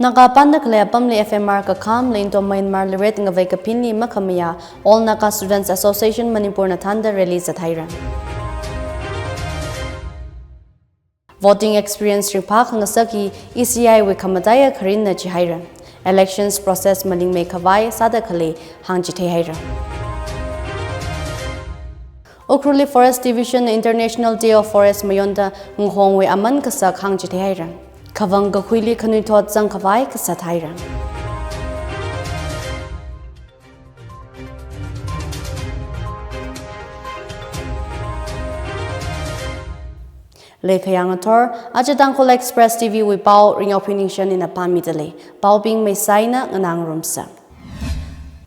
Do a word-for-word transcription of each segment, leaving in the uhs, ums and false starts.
Naga panda khalei apamli F M R kakham, Indo-Myanmar Lairet Ngavei Kaphinli makhamayā All Naga Students Association Manipur na thānda rally zathaira. Voting experience ringphā khangasak hi E C I wui khamataiya kharinna jihaira. Elections process malingmei khavai sāda khalei hāngchitheihaira. Ukhrulli Forest Division na International Day of Forest mayonda ngahongwui aman kasak hāngchitheihaira. Khavang kakhuili khanuithot zangkhavai kasat haira. Leikhayang athor, aja Tangkhul Express T V wui pao, Ringyao Phuningshan ina pāmidalei. Paobing meisaina nganāngarumsa.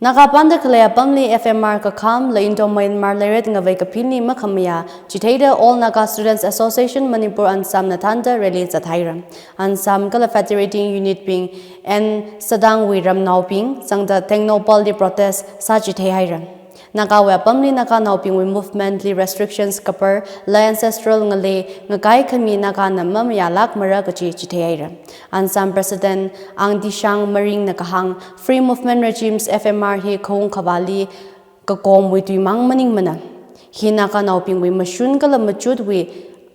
Naga panda khalei apamli F M R kakham, Indo-Myanmar Lairet Ngavei Kaphinli makhamayā chitheida All Naga Students Association Manipur ANSAM na thānda rally zathaira. ANSAM kala federating unit bing N Sadangwui ramnaobing zangda Tengnoupalli protest sāchitheihaira. Nagawui apamli Naganaobingwui movement li restrictions kapar, la ancestral ngalei ngakai khami Nagana mamayālākmara kaji chitheihaira. ANSAM President Angdishang Maringna kahāng, Free Movement Regime's F M R hi khaung khavāli kakomwui tuimang maningmana. Hi Naganaobingwui mashun kala machutwui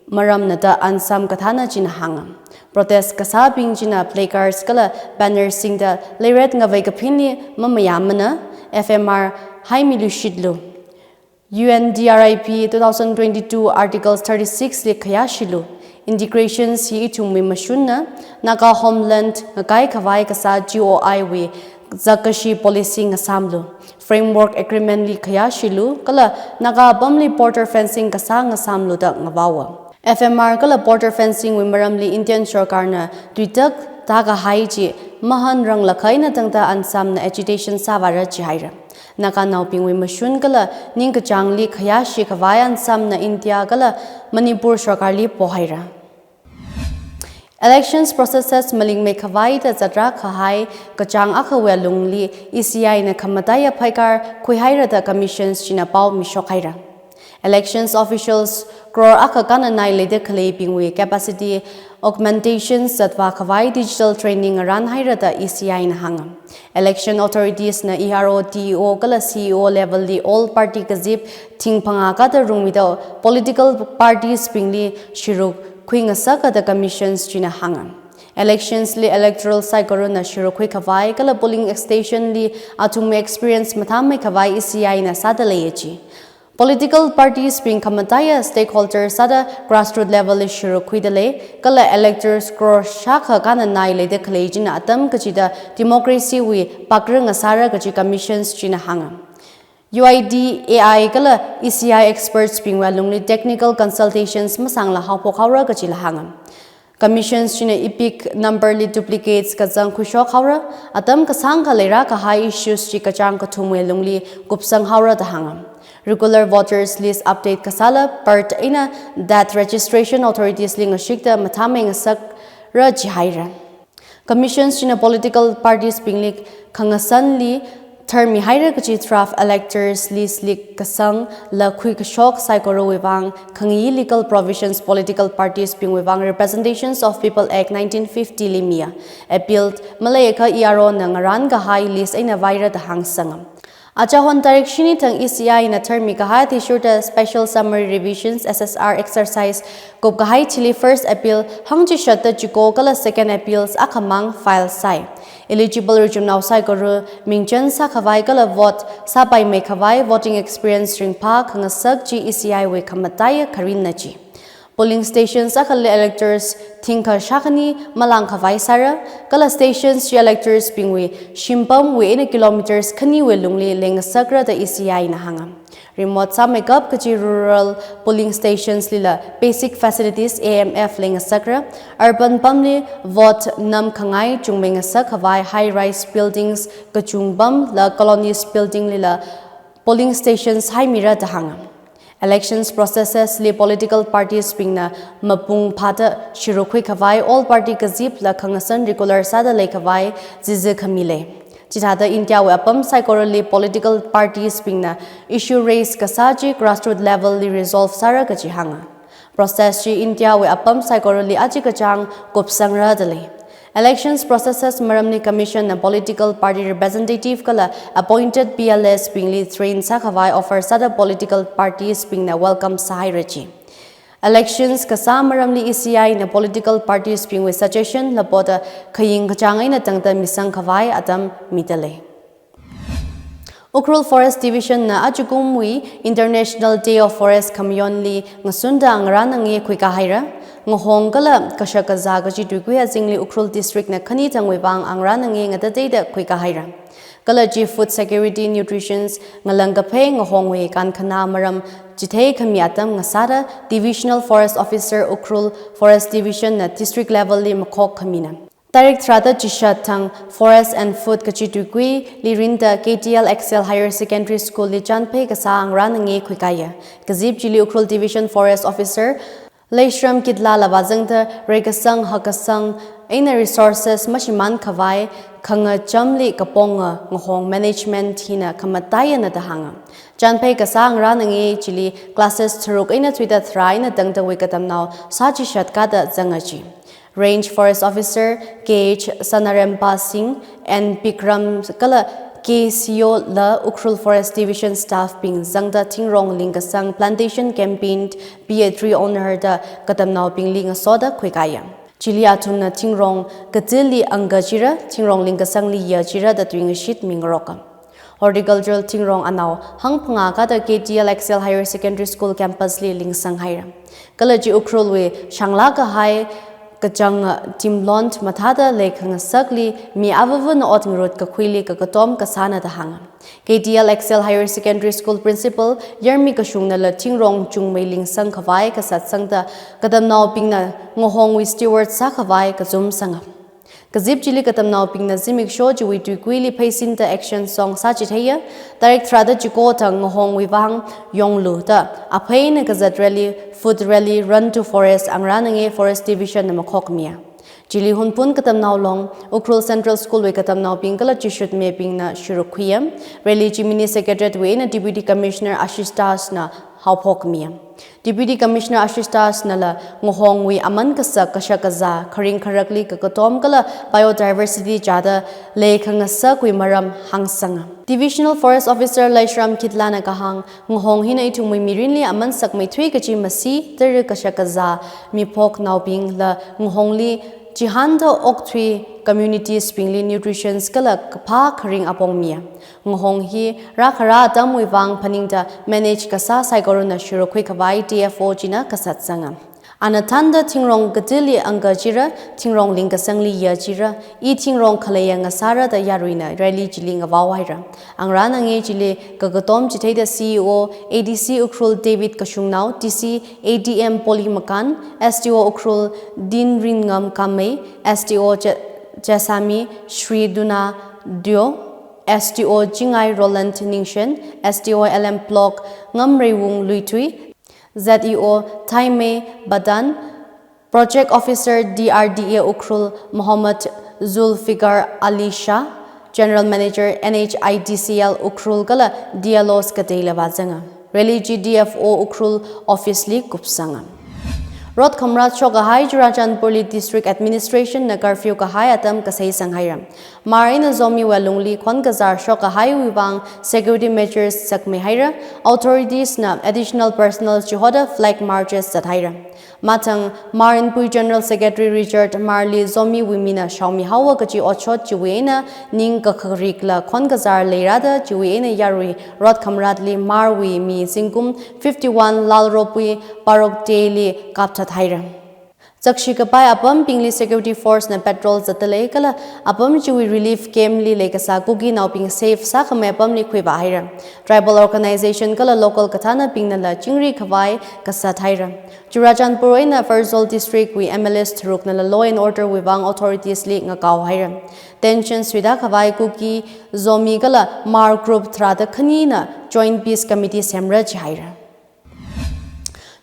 maramna da ANSAM kathāna china hānga. Protest kasābing china placards kala banners singda Lairet Ngavei Kaphinli mamayāmana, F M R haimiluishitlu. U N D R I P two thousand twenty-two Articles thirty-six li khayāshilu. Integrations hi ithumwui mashunna, Naga Homeland ngakai khavai kasā G O I wui zakkashi policy ngasāmlu. Framework Agreement li khayāshilu, kala Naga apamli border fencing kasā ngasāmlu da ngavaowa. F M R kala border fencing wui maramli Indian sorkarna tuitak tākahai chi mahānranglakha eina tangda ANSAM na agitation sāvāra jihaira. Naganaobingwui mashun kala ningkachāngli khayāshi khavai ANSAM na India kala Manipur sorkarli pohaira. Elections processes malingmei khavai da zatra kahai kachāng akhawui alungli E C I na khamataiya phaikar khuihaira da commissions china pao mishokhaira. Elections officials crore akha kānanai leida khaleibingwui capacity augmentation zatvā khavai digital training ngarānhaira da E C I na hānga. Election authorities na E R O, D E O kala C E O level li all party kazip thing phangā kāda rungmida political parties bingli shiruk khuingasaka da commissions china hānga. Elections li electoral saikorana shiruk khui khavai kala polling station li athumwui experience mathāmei khavai E C I na sādalei ji. Political parties bing khamataiya stakeholders sāda grassroots level li shiruk khuidalei, kala electors crore shākha kānanai leida khalei china atam kachida democracy wui pakra ngasāra kaji commissions china hānga. U I D A I kala E C I experts bingwui alungli technical consultations masāngla haophok haora kajila hānga. Commissions china EPIC number li duplicates kazang khuishok haora, atam kasāngkha leira kahai issues chi kachāng kathumwui alungli kupsang haora da hānga. Regular voters list update kasāla part eina that registration authorities li ngashikda mathāmei ngasakra jihaira. Commissions china political parties bingli khangasanli tharmihaira kaji draft electors list li kasangla khuikashok saikorawui vang khangayi legal provisions political parties bingwui vang Representations of People Act nineteen fifty li miya. Appeal maleiakha E R O na ngarān kahai list eina vaira da hāngsanga. Aja hon tarik shini thang E C I na tharmi kahai athishurda special summary revisions S S R exercise kupkahai chili first appeal hangchishatda chiko kala second appeals akhamang file sāi. Eligible richumnao saikora mingchan sākhavai kala vote sāpaimei khavai voting experience ringphā khangasak chi E C I wui khamataiya kharinna ji. Polling stations akhali electors thingkha shākhani malāng khavai sāra, kala stations chi electors bingwui shimpamwui eina kilometers khaniwui lungli leingasakra da E C I na hānga. Remote sāmeikap kaji rural polling stations lila basic facilities A M F leingasakra, urban pamli vote namkhangai chungmei ngasak khavai high rise buildings kachungpamla colonies building lila polling stations haimira da hānga. Elections processes li political parties bingna mapung phāda shiruk khui khavai all party kazipla khangasan regular sāda lei khavai zizi khami lei. Chithāda India wui apam saikorali political parties bingna issue raise kasā chi grassroots level li resolve sāra kaji hānga. Process chi India wui apam saikorali aja kachāng kupsangra da lei. Elections processes maramli Commission na political party representative kala appointed P L As bingli train sākhavai offer sāda political parties bingna welcome sāhaira ji. Elections kasā maramli E C I na political parties bingwui suggestion lapoda khaying kachāng eina tangda misangkhavai atam midalei. Ukhrul Forest Division na ajakumwui International Day of Forest khamayonli ngasunda ngarān angei khuikāhaira. Ngahong kala kashak kazā kachi tuikui azingli Ukhrul District na khani thangwui vang ngarān angei ngatateida khuikāhaira. Kala chi food security, nutritions, ngalang kaphei ngahongwui kankhana maram chithei khami atam ngasāda Divisional Forest Officer Ukhrul Forest Division na district level li makhok khamina. Tarik tharāda chishat thang Forest and Food kachi tuikuili rinda K T L Excel Higher Secondary School li chānphei kasā ngarān angei khuikāya. Kazip chili Ukhrul Division Forest Officer Leishram Kitla la vāzangda reikasang hakkasang eina resources mashimānkhavai khangachamli kaponga ngahong management hina khamataiya nada hānga. Chānphei kasā ngarān angei chili classes tharuk eina thuida tharā eina tangdawui katamnao sāchishat kada zanga ji. Range Forest Officer K H Sanarempa Singh, N Bikram kala K Sio la Ukhrul Forest Division staff bing zangda thingrong lingkasang plantation campaign Be a Tree Owner da katamnaobingli ngasoda khuikāya. Chili athumna thingrong kathili angka chira, thingrong lingkasangli ya chira da tuingashit mingaroka. Horticultural thingrong anao hangphangā kada K T L Excel Higher Secondary School campus li lingsanghaira. Kala chi Ukhrulwui shānglā kahai kachāng timlon mathāda leikhangasakli mi avāvana ot ngarut kakhuili kakatom kasāna da hānga. K T L Excel Higher Secondary School Principal Yarmi Kashungna la thingrong chungmei lingsangkhavai kasatsangda katamnaobingna ngahongwui steward sākhavai kazum sanga. Kazip chili katamnaobingna zimiksho chiwui tuikuili pheisinda action song sāchitheiya. Tarik tharāda chiko thang ngahongwui vang yonglu da apheina kazat rally, food rally, run to forest ngarān angei Forest Division na makhokmiya. Chili Hunphun katamnao long, Ukhrul Central School wui katamnaobing kala chishutmebingna shuruk khuiya. Rally chi Mini Secretariat wui eina Deputy Commissioner Ashish Das na haophokmiya. Deputy Commissioner Ashish Das na la ngahongwui aman kasak kashak kazā kharing kharakli kakatom kala biodiversity chāda leikhangasakwui maram hāngsanga. Divisional Forest Officer Laishram Kitla na kahāng, ngahong hina ithumwui mirinli aman sakmeithui kachi masi tara kashak kazā miphoknaobing la ngahongli chihānda okthui communities bingli nutritions kala kaphā kharing apong miya. Ngahong hi rākhara atamwui vang phaningda manage kasā saikorana shuruk khuikhavai D F O china kasatsanga. Ana thānda thingrong kathili angka chira, thingrong lingkasangli ya chira, i thingrong khaleiya ngasāra da yaruina rally chili ngavaohaira. Ngarān angei chili kakatom chitheida C E O A D C Ukhrul David Kashungnao, D C A D M Polly Makan, S D O Ukhrul Dinringam Kamei, S D O Che-, Chesami Shri Duna Dio, S D O Chingai Roland Ningshen, S D O L M Block Ngamreiwung Luithui, Z E O Thaimei Badan, Project Officer D R D A Ukhrul Muhammad Zulfikar Ali Shah, General Manager N H I D C L Ukhrul kala D L Os kateila vāzanga. Rally chi D F O Ukhrul office li kupsanga. Rot khamrat shokkahai Churachandpurli District Administration na curfew kahai atam kasei sanghaira. Mar eina Zomi wui alungli khon kazar shokkahaiwui vang security measures sakmeihaira, authorities na additional personnel chihoda flag marches zathaira. Mathang Mar Inpui General Secretary Richard Marli Zomi wui mina shaomihaowa kachi otshot chiwui eina ning kakharikla khon kazar leirada chiwui eina yarui rot khamratli Marwui mi zingkum fifty-one Lalropui Parok Day li kapthathaira. Zakshi kapai apambingli security force na patrol zatdalei kala apam chiwui relief camp li leikasā Kukinaobing safe sākhamei apamli khuivāhaira. Tribal organization kala local kathānabingnala chingri khavai kasathaira. Churachandpur eina Pherzawl District wui M L As tharuknala law and order wui vang authorities li ngakaohaira. Tension suida khavai Kuki, Zomi kala Mar group tharāda khanina Joint Peace Committee semra jihaira.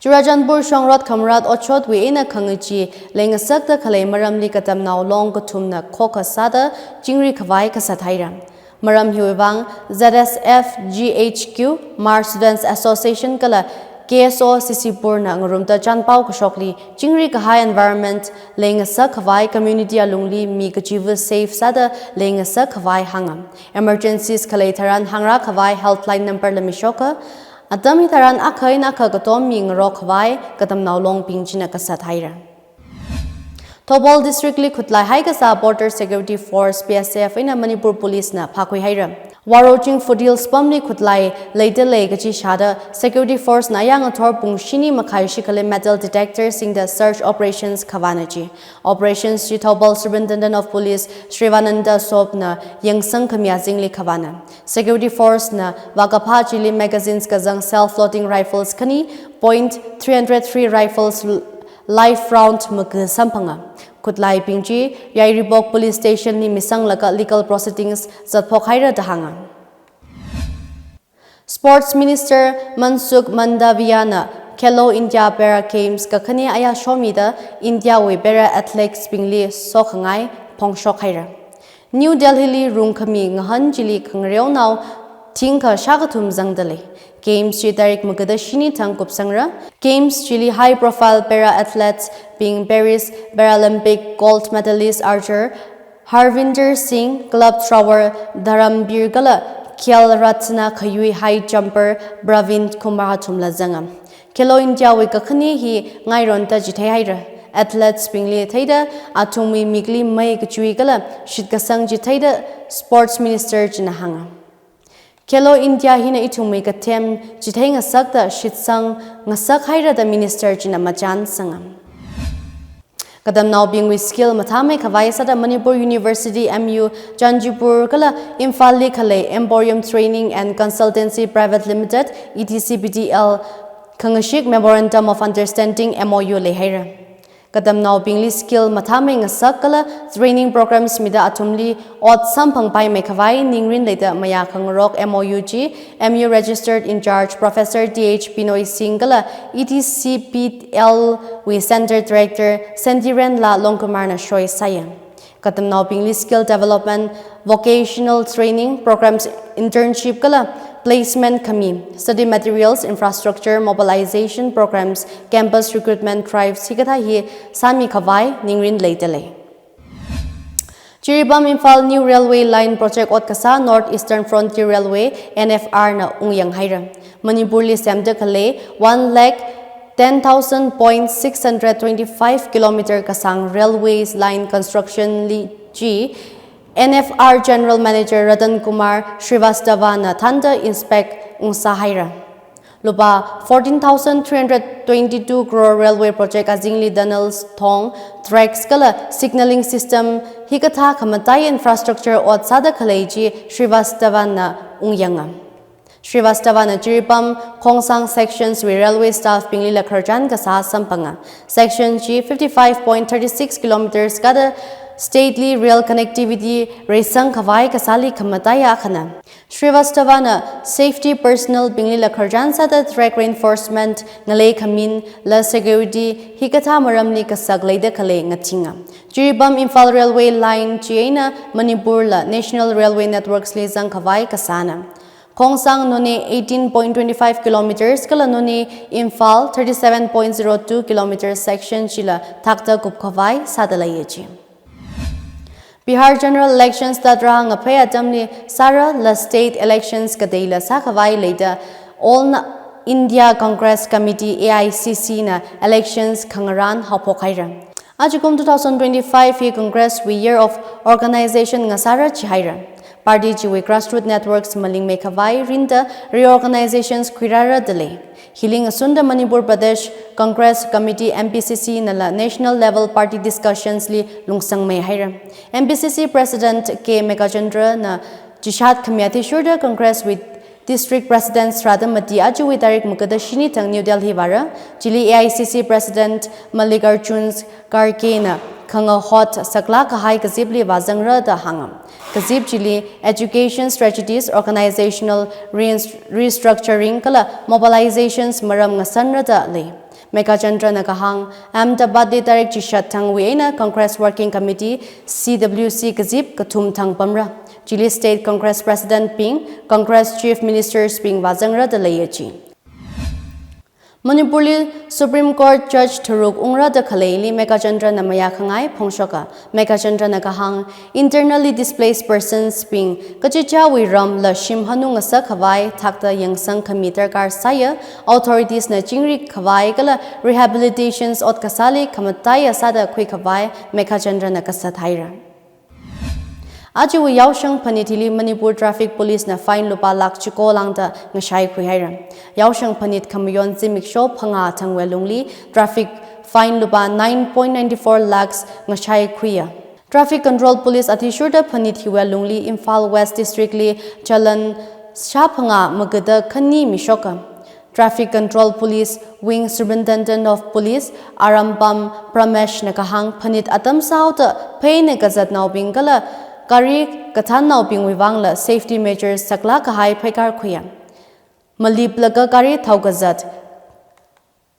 Churachandpur shong rot khamrat otshotwui eina khangachee leingasakda khalei maramli katamnao long kathumna khokha sāda chingri khavai kasathaira. Maram hiwui vang Z S F G H Q, Mar Students Association kala K S O C C Purna ngarumda chānpao kashokli chingri kahai environment leingasak khavai, community alungli mi kachiva safe sāda leingasak khavai hānga. Emergencies khalei tharan hāngra khavai helpline number la mishoka. Atam hitharan akha eina akha katom mi ngarok khavai Katamnao Longbing china kasā thaira. Thoubal District li khutlai haikasā Border Security Force, B S F eina Manipur Police na phākhui haira. Waroching Foothills pamli khutlai leida lei kachi shāda Security Force na ayāng athor pung shini makhai shikhalei metal detector singda search operations khavāna chi. Operations chi Thoubal Superintendent of Police Shrivananda Sop na yangsang khami azingli khavāna. Security Force na vākaphā chili magazines kazang self-loading rifles khani, point three hundred three rifles, live round maka samphanga. Khutlaibing chi Yairibok Police Station li misanglaga legal proceedings zatphok haira da hānga. Sports Minister Mansukh Mandaviya na Khelo India Para Games kakhane ayā shomida India wui para athletes bingli sokhangai phongshok haira. New Delhi li rungkhami ngahān chili khangareonao thingkha shākathum zangda lei. Games chi tarik magada shini thang kupsangra. Games chili high profile para athletes bing Paris Paralympic gold medalist archer Harvinder Singh, club thrower Dharambir kala Khel Ratna khayui high jumper Praveen Kumar athumla zanga. Khelo India wui kakhane hi ngaironda chithei haira. Athletes bingli theida athumwui mikli mei kachui kala shitkasang chitheida Sports Minister china hānga. Khelo India hina ithumwui kathem chithei ngasakta shitsang ngasak haira da Minister china machān sanga. Katamnaobingwui skill mathāmei khavai sāda Manipur University M U Chanchipur kala Imphal li khalei Emporium Training and Consultancy Private Limited, E T C P T L, khangashik Memorandum of Understanding, M O U, leihaira. Katamnaobingli skill mathāmei ngasak kala training programs mida athumli ot samphangpaimei khavai ningrin leida mayā khangarok M O U chi M U Registered in Charge Professor T H Binoy Singh kala E T C P T L wui Center Director Sentirenla Longkumarna shoi sāya. Katamnaobingli skill development, vocational training programs, internship kala placement khami, study materials, infrastructure, mobilization programs, campus recruitment drives hikathā hi sāmi khavai ningrin leida lei. Jiribam Imphal New Railway Line Project ot kasā North Eastern Frontier Railway, N F R na ungyang haira. Manipur li semda khalei one lakh ten thousand point six hundred twenty-five kilometer kasāng railway line construction li chi N F R General Manager Ratan Kumar Srivastava na thānda inspect ungsā haira. Lupā fourteen thousand three hundred twenty-two crore railway project azingli tunnels, thong, tracks kala signalling system hikathā khamatai infrastructure ot sāda khalei chi Srivastava na ungyanga. Srivastava na Jiribam Khongsang sections wui railway staff bingli lakharjan kasā samphanga. Section chi fifty-five point thirty-six kilometers kada state li rail connectivity reisang khavai kasāli khamatai akhana. Srivastava na safety personnel bingli lakharjan sāda track reinforcement ngalei khamin la security hikathā maramli kasak leida khalei ngathinga. Jiribam Imphal Railway Line chieina Manipur la National Railway Networks li zang khavai kasāna. Khongsang Noney eighteen point twenty-five kilometers kala Noney Imphal thirty-seven point zero two kilometers section chila thakta kup khavai sāda leiya chi. Bihar General Elections da tharāhang ngaphei atamli sāra la state elections kateila sākhavai leida All Na-, India Congress Committee, A I C C, na elections khangarān haophok haira. Ajakum two thousand twenty-five hi Congress wui Year of Organization ngasāra chihaira. Party chiwui grassroots networks malingmei khavai rinda reorganizations khuirāra da lei. Hili ngasunda Manipur Pradesh Congress Committee, M P C C, nala national level party discussions li lungsangmei haira. M P C C President K Meghachandra na chishat khami athishurda Congress wui district presidents rāda mati ajawui tarik magada shini thang New Delhi vāra. Chili A I C C President Mallikarjun Kharge na khangahot saklāk kahai kazipli vāzangra da hānga. Kazip chili education strategies, organizational reins-, restructuring kala mobilizations maram ngasanra da lei. Meghachandra na kahāng, Ahmedabad li tarik chishat thangwui eina Congress Working Committee, C W C, kazip kathum thang pamra. Chili State Congress President bing, Congress Chief Ministers bing vāzangra da leiya chi. Manipurli Supreme Court Judge tharuk ungrada khaleili Meghachandrana mayākhangai phongshoka. Meghachandrana kahāng, internally displaced persons bing kachichāwui ramla shim hanung ngasakkhavai thakta yangsangkhami darkar sāya, authorities na chingri khavai kala rehabilitations ot kasāli khamataiya sāda khuikhavai Meghachandrana kasat haira. Ajawui yaoshang phanit hili Manipur Traffic Police na fine lupā lakh chiko lāngda ngashai khuihaira. Yaoshang phanit khamayon zimiksho phangā thangwui lungli traffic fine lupā nine point nine four lakhs ngashai khuiya. Traffic Control Police athishurda phanit hiwui lungli Imphal West District li challan shāphangā magada khani mishoka. Traffic Control Police Wing Superintendent of Police Arambam Prameshna kahāng, phanit atam sāhaoda pheina kazatnaobing kala gari kathānnaobingwui vangla safety measures saklāk kahai pheikar khuiya. Maliplaga gari thao kazat,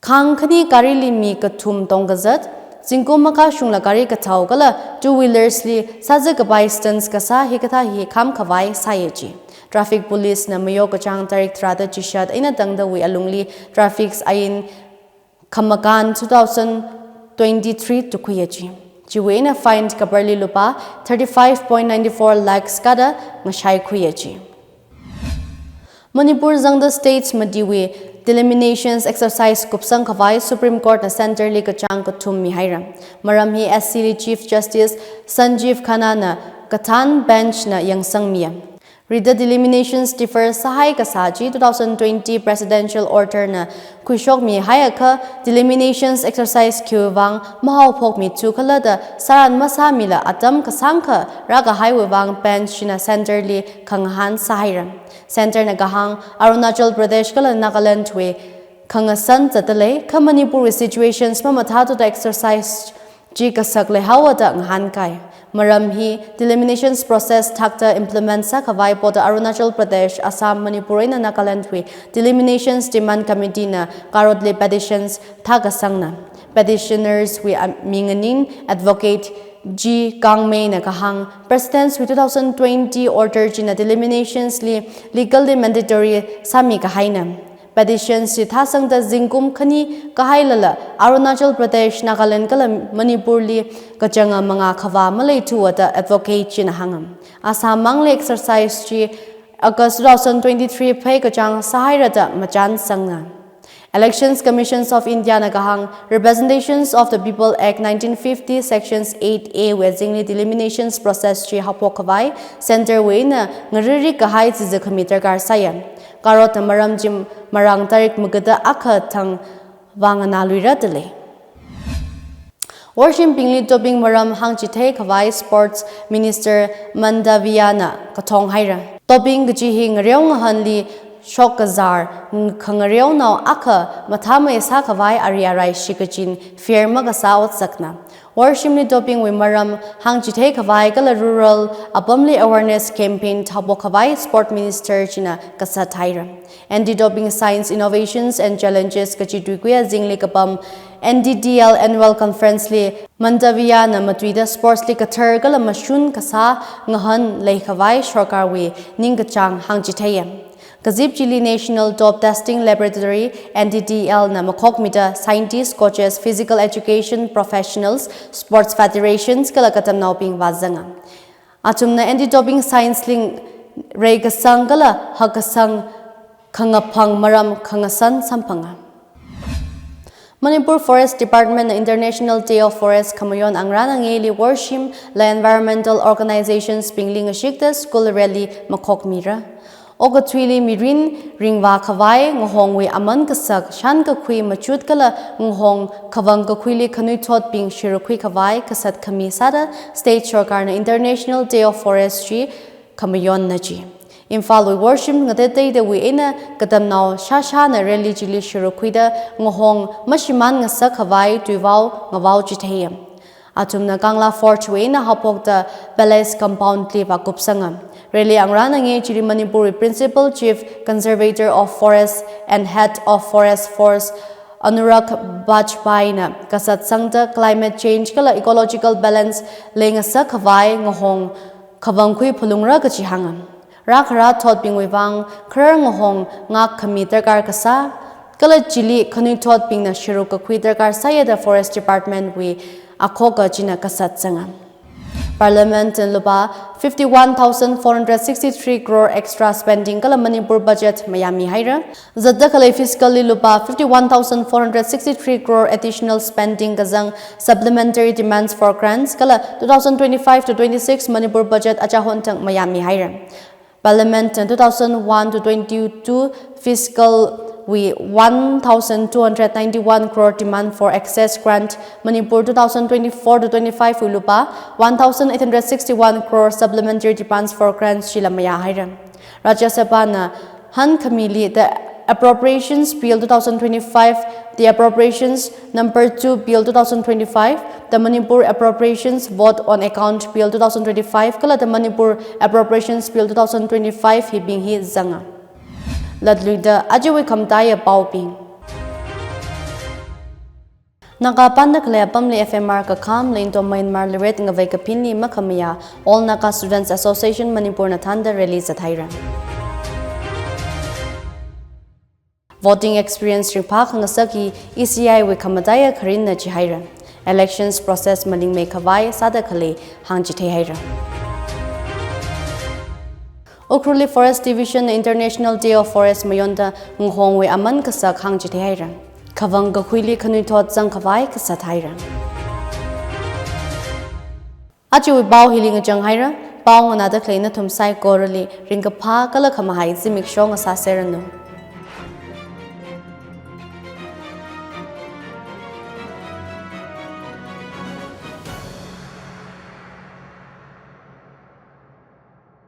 khang khani garili mi kathum tong kazat, zingkum makashungla gari kathao kala two wheelers li sāzakapai stunts kasā hikathā hi kham khavai sāya ji. Traffic Police na mayo kachāng tarik tharāda chishat eina tangdawui alungli traffic ain khamakān two thousand twenty-three tukhuiya ji. Chiwui eina fine kaparli lupā thirty-five point nine four lakhs kada ngashai khuiya ji. Manipur zangda states matiwui delimitations exercise kupsang khavai Supreme Court na Centre li kachāng kathum mihaira. Maram hi S C li Chief Justice Sanjeev Khanna na kathān bench na yangsangmiya. Rida delimitations defer sāhai kasā chi two thousand twenty presidential order na khuishokmi haiakha delimitations exercise khiwui vang mahaophokmi thukhala da sāran masāmila atam kasāngkha rākahaiwui vang bench china Centre li khangahān sāhaira. Centre na kahāng, Arunachal Pradesh kala Nagaland wui khangasan zatdalei, kha Manipur wui situations mamathāthuda exercise chi kasak leihaowa da ngahānkai. Maram hi delimitations process thakta implement sākhavai poda Arunachal Pradesh, Assam, Manipur eina Nagaland wui Delimitations Demand Committee na karotli petitions thākasangna. Petitioners wui am-, ming aning Advocate G Kangmei na kahāng, President wui two thousand twenty order china delimitations li legally mandatory sāmi kahaina. Petitions chi thāsangda zingkum khani kahailala Arunachal Pradesh, Nagaland kala Manipur li kachanga mangā khavā maleithuwa da Advocate china hānga. Assam mangli exercise chi August two thousand twenty-three phei kachāng sāhaira da machān sanga. Elections Commissions of India na kahāng, Representations of the People Act nineteen fifty Sections eight A wui azingli delimitations process chi haophok khavai Centre wui eina ngaririk kahai chiza khami darkar sāya. Karotna maram chi marāng tarik magada akha thang vānganāluira dalei. Worshimbingli doping maram hāngchithei khavai Sports Minister Mandaviya na kathong haira. Doping kachi hi ngareo ngahānli shokkazār, ng-, khangareonao akha mathāmei sākhavai ari arai shikachin fear makasā otsakna. Worshimli doping wui maram hāngchithei khavai kala rural apamli awareness campaign thaophok khavai Sport Minister china kasat haira. Anti-doping science innovations and challenges kachi tuikui azingli kapam N D D L Annual Conference li Mandaviya na matuida sports li kathar kala mashun kasā ngahān leikhavai sorkarwui ningkachāng hāngchitheiya. Kazip chili National Dope Testing Laboratory, N D D L na makhokmida scientists, coaches, physical education professionals, sports federations kala katamnaobing vāzanga. Athumna anti-doping science li reikasang kala hakkasang khangaphang maram khangasan samphanga. Manipur Forest Department na International Day of Forest khamayon angrān angeli Worshim la environmental organizations bingli ngashikta school rally makhokmira. Okathuili mirin ringvā khavai, ngahongwui aman kasak, shankakhui machut kala ngahong khavang kakhuili khanuithotbing shirakhui khavai kasat khami sāda State Sorkarna International Day of Forest chi khamayonna ji. Imphalwui Worshim ngateiteidawui eina katamnao shāshāna rally chili shirakhuida ngahong mashimān ngasak khavai tuivao ngavao chitheiya. Athumna Kangla Fort wui eina haophokta Palace Compound li vākupsanga. Rally angrān ange chili Manipurwui Principal Chief Conservator of Forest and Head of Forest Force Anurag Bajpai na kasat sangda climate change kala ecological balance leingasak khavai ngahong khavangkhui phalungra kachi hānga. Rākhara thotbingwui vang kharar ngahong ngak khami darkar kasā, Kala chili khanuithotbingna sharuk kakhui darkar sāya da Forest Department wui akhoka china kasat zanga. Parliament na lupā fifty-one thousand four hundred sixty-three crore extra spending kala Manipur budget mayāmi haira. Zatda khalei fiscal li lupā fifty-one thousand four hundred sixty-three crore additional spending kazang supplementary demands for grants kala two thousand twenty-five to twenty-six Manipur budget achahon thang mayāmi haira. Parliament na two thousand one to twenty-two fiscal wui one thousand two hundred ninety-one crore demand for access grant, Manipur two thousand twenty-four to twenty-five wui lupā one thousand eight hundred sixty-one crore supplementary demands for grants chila mayā haira. Rajya Sabha na hankhami li the Appropriations Bill two thousand twenty-five, the Appropriations Number two Bill two thousand twenty-five, the Manipur Appropriations Vote on Account Bill two thousand twenty-five, kala the Manipur Appropriations Bill two thousand twenty-five hibing hi zanga. Latluida ajawui khamataiya paobing. Naga panda khalei apamli F M R kakham, Lento Myanmar Liret ngavei kapinli makhamayā All Naga Students Association Manipur na thānda rally zat haira. Voting experience ringphā khangasak hi E C I wui khamataiya kharinna jihaira. Elections process malingmei khavai sāda khalei hāngchithei haira. Ukhrulli Forest Division na International Day of Forest mayonda ngahongwui aman kasak hāngchithei haira. Khavang kakhuili khanuithot zang khavai kasat haira. Ajawui pao hili ngachang haira, pao nganāda khalei nathum saikorali ringkaphā kala khamahai zimiksho ngasāserranu.